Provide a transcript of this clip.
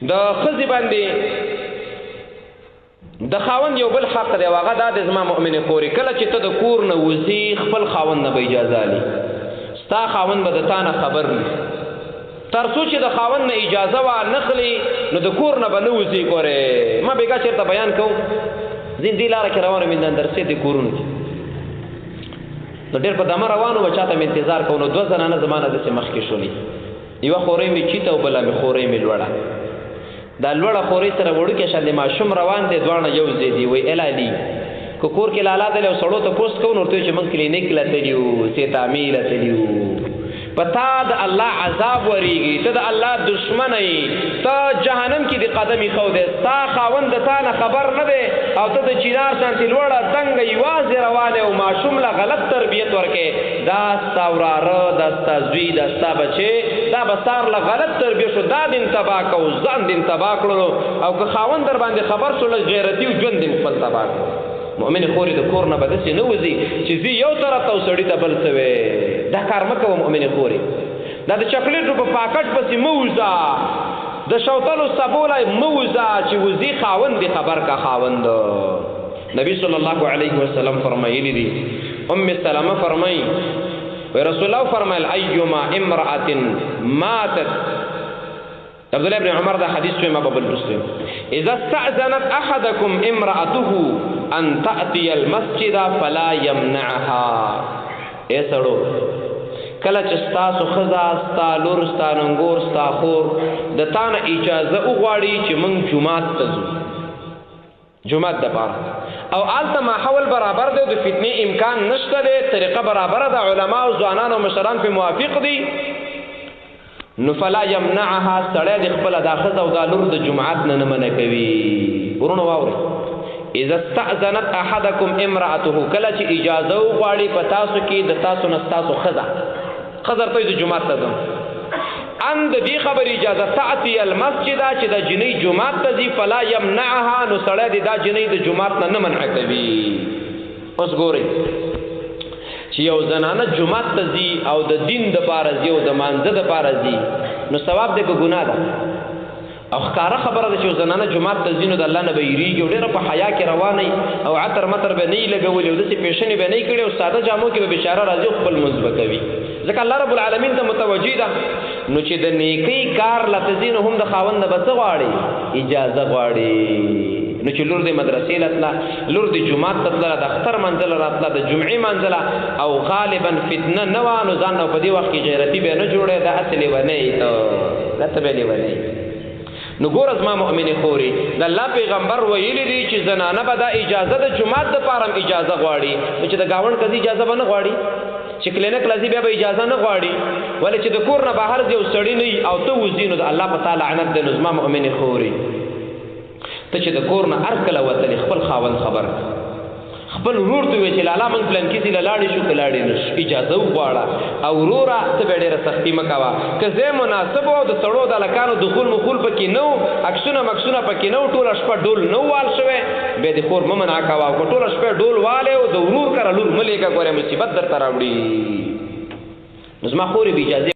د ښځې باندې د خاوند یو بل حق دی، هغه دا د زما مؤمنې خورې، کله چې ته د کور نه وځې خپل خاوند نه به اجازه اخلي، ستا خاوند به د تا نه خبر وي. تر څو چې د خاوند نه اجازه وا نخلي نو د کور نه به نه وځي. ګورې ما بېګا چېرته بیان کوم، ځین دې لاره کې روان وم، درسې د کورونو کې، نو ډېر په دمه روان وم، چاته مې انتظار کوو، نو دوه زنانه زما نه داسې مخکې شولې، یوه خورۍ مې چیته او بله مې خورۍ مې لوړه. دا لوړه خورۍ سره وړوکی شان د ماشوم روان دی، دواړه یو ځای دي. وایي الالي که کور کې لالا دی او سړو ته پوس کوو، نو ورته وایي چې موږ کلینیک له تللي وو، سیتامي له تللي وو. په تا د الله عذاب وریږي، ته د الله دشمن یې، ته جهنم کې د قدم ایښو دی، ستا خاوند د تا نه خبر نه دی، او ته د چینار شانتې لوړه دنګه یوازې روانه او ماشوم له غلط تربیت ورکې. دا ستا وراره، دا ستا زوی، دا ستا بچی، دا به سار له غلط تربیت شو، دا دې تباه کړو، ځان دې تباه کړلو، او که خاوند در باندې خبر شو لږ غیرتي او ژوند دې خپل تباه کړو. مؤمن خورې د کور نه به داسې نه وځي چې ځي یو طرف ته او سړي ته بل څه وی. دا کار مه کوه مؤمن خورې. دا د چاکلیټو په پاکټ پسې مه وځه، د شوتلو سبو لا مه وځه، چې وځي خاوند دې خبر کا. خاوند نبی صلی الله علیه وسلم فرمایلی دي، ام سلمه فرمایي رسول الله فرمایل ایما امرأة ماتت، عبد الله بن عمر دا حدیث ما بابل مسلم، اذا استأذنت احدكم امرأته ان تأتي المسجد فلا يمنعها. اے سړو، کله چې ستاسو ښځه، ستا لور، ستا ننګور، ستا خور د تا نه اجازه وغواړي چې موږ جومات ته ځو، جومات دپاره، او هلته ماحول برابر دی، د فتنې امکان نشته دی، طریقه برابره ده، علما او ځوانان او مشران پرې موافق دي، نو فلا يمنعها، سړی د خپله دا ښځه او دا لور د جماعت نه نه منع کوي. وروڼه واورئ، اذا استأذنت احدکم امرأته، کله چې اجازه وغواړي په تاسو کې د تاسو نه ستاسو ښځه، ښځه ورته وایي زه جومات ته ځم، ان د دې خبرې اجازه تأتي المسجد چې د جنۍ جومات ته ځي، فلا يمنعها، نو سړی دې دا جنۍ د جومات نه نه منع کوي. اوس ګورئ چې یو زنانه جومات ته ځي او د دین دپاره ځي او د مانځه دپاره ځي، نو ثواب دی که ګناه ده؟ او ښکاره خبره ده چې یو زنانه جومات ته ځي نو د الله نه به یریږي او ډېره په حیا کې روانه وي، او عطر مطر به نه یې لګولي او داسې پیشنې به نه یې کړي، او ساده جامو کې به بېچاره راځي او خپل لمونځ به کوي، ځکه الله رب العالمین ته متوجه ده. نو چې د نیکۍ کار له ته ځي نو هم د خاوند نه به څه غواړي؟ اجازه غواړي. نو چې لور دې مدرسې له تله، لور دې جومات ته تلله، د اختر منزله راتله، د جمعې منزله، او غالبا فتنه نه وه، نو ځان نه په دې وخت کې غیرتي به نه جوړې، دا هسې لیونی ته، دا ته به لیونی. نو ګوره زما مؤمنې خورې، د الله پیغمبر ویلي دي چې زنانه به دا اجازه د جومات دپاره هم اجازه غواړي، نو چې د ګاونډ قضي اجازه به نه غواړي، چې کلینک لځي بیا به اجازه نه غواړي، ولې چې د کور نه بهر ځي او سړی نه وي او ته وځي نو د الله په تا لعنت دی. نو زما مؤمنې خورې، ته چې د کور نه هر کله وتلې خپل خاوند خبر خپل ورور ته ووایه چې لالا موږ پلانکي ځای له لاړې شو که لاړې نه شو، اجازه وغواړه. او وروره ته به ډېره سختي مه کوه، که ځای مناسب و او د سړو د هلکانو دخول مخول پکې نه و، عکسونه مکسونه پکې نه و، ټوله شپه ډول نه وال شوی، بیا د خور مه منع کوه. او که ټوله شپه ډول والی او د ورور کره لور مه لېږه، ګورې مصیبت درته راوړي. نو زما خورې بې اجازې